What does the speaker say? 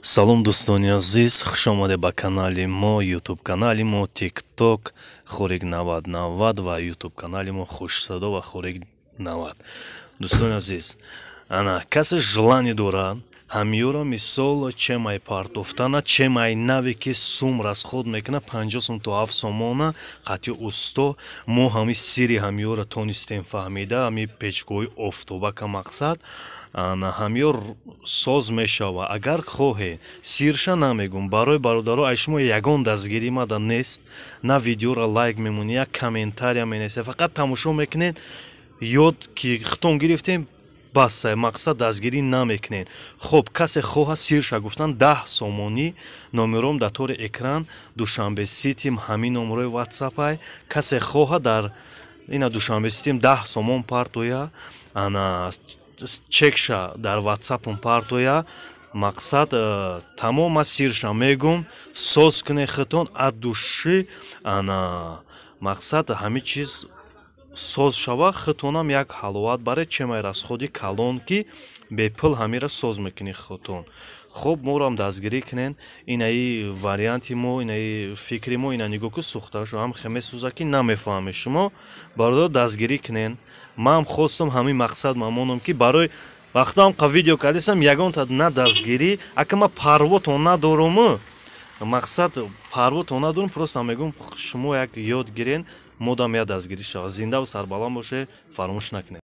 Салом, дӯстони азиз, хушомадед ба канали мо, Ютуб канали мо, Тикток Хорик 9090 ва Ютуб канали мо Хушсадо ва Хорик 90. Дӯстони азиз, ана касе желание дорад, ҳамиёро мисол чемай партофтана, чемай наве ки сум расход мекуна, 50 сум то 7 сомона қатъи усто мо ҳами сири ҳамиёро тонистем фаҳмида. Ҳами печкои офтобака, мақсад, ана ҳамиёр соз мешава. Агар хоҳе, сирша намегум барои бародаро. Ай шумо ягон дастгирӣ мада нест, на видеоро лайк мемонӣ, як комментария менависед, фақат тамошо мекунед, ёд ки хитон гирифтем, бас, мақсад, дастгирӣ намекунед. Хуб, касе хоҳа сирша гуфтан, 10 сомонӣ. Номером дар тори экран, Душанбе Ситим, ҳамин номерои Ватсапай. Касе хоҳа, дар ина Душанбе Ситим 10 сомон партоя, ана чекша дар Ватсапум партоя. Мақсад, тамома сирша мегум, соз куне хитон от души. Ана мақсад, ҳамин чиз соз шава, хитонам як ҳаловат баред, чемай расходи калон ки бепул ҳамира соз мекунӣ хитон. Хуб, морам дастгирӣ кунен. Инаи варианти мо, инаи фикри мо, ина нигоҳ ку, сӯхташу ҳам хе месӯза ки намефаҳме. Шумо, бародар, дастгирӣ кунен. Ман хостам ҳамин мақсад мамонам ки барои вақтам қа видео кардисам, ягонта на дастгирӣ. Ака, ма парвотон надоруму, мақсад, парвотон надорум, просто мегӯм, шумо як ёд гирен, модам як дастгирӣ шавад. Зиндаву сарбаланд боше, фаромӯш накунед.